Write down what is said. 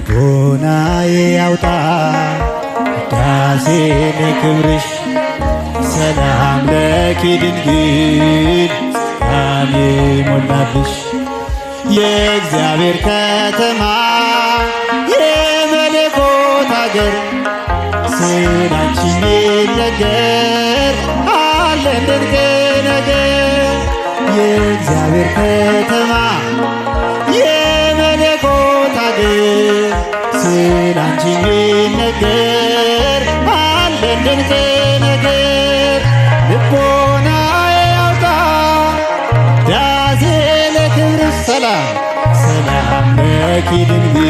ልቦናዬ ያውጣ ውዳሴ ለክብርሽ። ሰላም ለኪ ድንግል ጸጋን የሞላብሽ፣ የእግዚአብሔር ከተማ የመለኮት አገር፣ ስላንቺ የሚነገር አለን ድንቅ ነገር። የእግዚአብሔር ከተማ የመለኮት አገር፣ ስላንቺ የሚነገር አለን ድንቅ ነገር። ልቦናዬ ያውጣ ውዳሴ ለክብርሽ። ሰላም ሰላም ለኪ ድንግል።